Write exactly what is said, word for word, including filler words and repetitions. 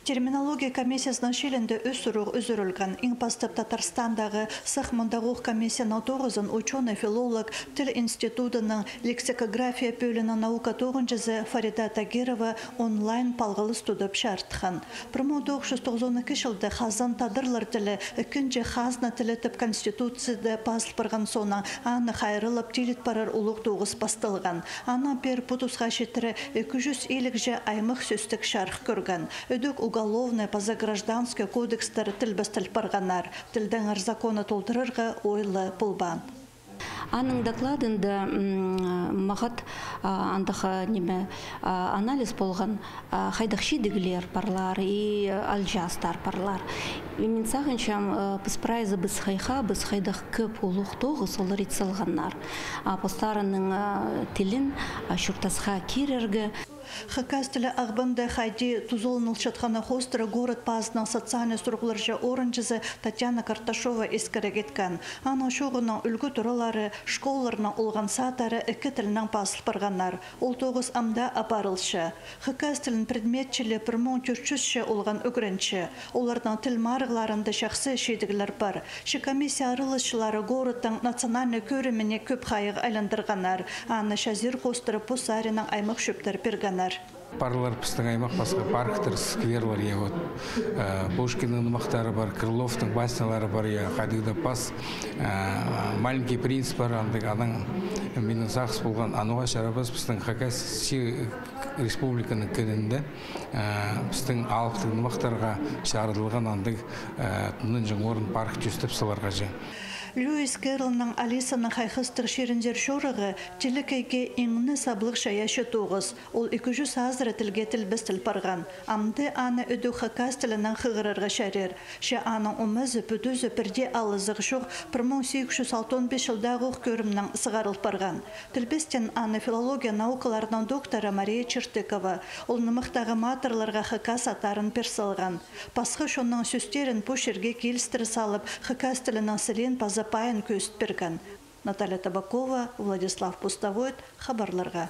Терминология комиссиязының чилінде ӱс сурығ ӱзӱрілген. Иң пастап Татарстандағы сах мындағох комиссияның тоғызын учёный-филолог, тіл институдының лексикография пӧлиинің наука тоғынҷызы Фарида Тагирова онлайн палғалыс тудып чарытхан. Пір муң тоғыс чӱс тоғызон ікі чылда хазан тадарлар тілі ікінҷі хазна тілі тіп конституцияда пазыл парған соонаң, аны хайраллап тиліт парар улуғ тоғыс пасталған. Аннаң пеер пу тусха читіре ікі чӱс илігҷе аймах сӧстік чарых кӧрген. Ідӧк уголовный паза гражданский кодекстер тілбестел парғаннар. Тілдеңер законы толдырарға ойлы полбаан. Аның докладында, м, мағат, а, андағ, а, ниме, а, анализ полған, а, хайдағ чидіглер парлар и алҷаастар парлар. И мин сағынчам, а, піс прайзыбыс хайхабыс, хайдағ кӧп улуғ тоғыс олар ит салғаннар. А, постарының, а, тілін, а, чуртасха кирерге. Хакас тілі Ағбанда хайди тузаланылчатханы хоостыра город пазының социальный сурығларҷа орынҷызы Татьяна Карташова искіре киткен. Аның чооғынаң ӱлгӱ туралары, школаларның олған садтары ікі тілнең пазыл парғаннар. Ол тоғыс ам даа апарылча. Хакас тілін предмет чіли пір муң тӧрт чӱсче олған ӱгренче. Оларның тіл марығларында чахсы чидіглер пар. Че комиссия араласчылары городтың национальный кӧріміне кӧп хайығ айландырғаннар. Аны чазир хоостыра пу саринаң аймах чӧптер пиргеннер. Парлар пістің аймах пасха парктар, скверлар, я, вот, э, Пушкиннің нымахтары пар, Крыловтың баснялары пар, я, хайдағ-да пас, э, Маленький принц пар, андағ, анаң минің сағыс полған, ануға чарабас пістің Хакас республиканың кінінде, э, пістің алыптығ нымахтарға чарыдылған андағ, э, тынанҷаң орын, парк тӧстеп саларға че. Льюис Кэрроллның «Алисаның хайхастығ чирінзер» чорығы телекейге иң не саблығ чайаачы тоғыс. Ол ікі чӱс азыра тілге тілбестел парған. Амды аны ідӧк хакас тілінең хығырарға чарир. Че аның омазы пӱдізі пірдее алызығ чох пір муң сигіс чӱс алтон пис чылдағох кӧрімнең сығарыл парған. Тілбестеен аны филология наукаларының докторы Мария Чертыкова. Ол нымахтағы матырларға хакас аттарын пир салған. Пасха чонның сӧстерін пу чирге килістіре салып, хакас тілінің сілиин паза пайын кӧзіт пирген. Наталья Табакова, Владислав Пустовоит, хабарларға.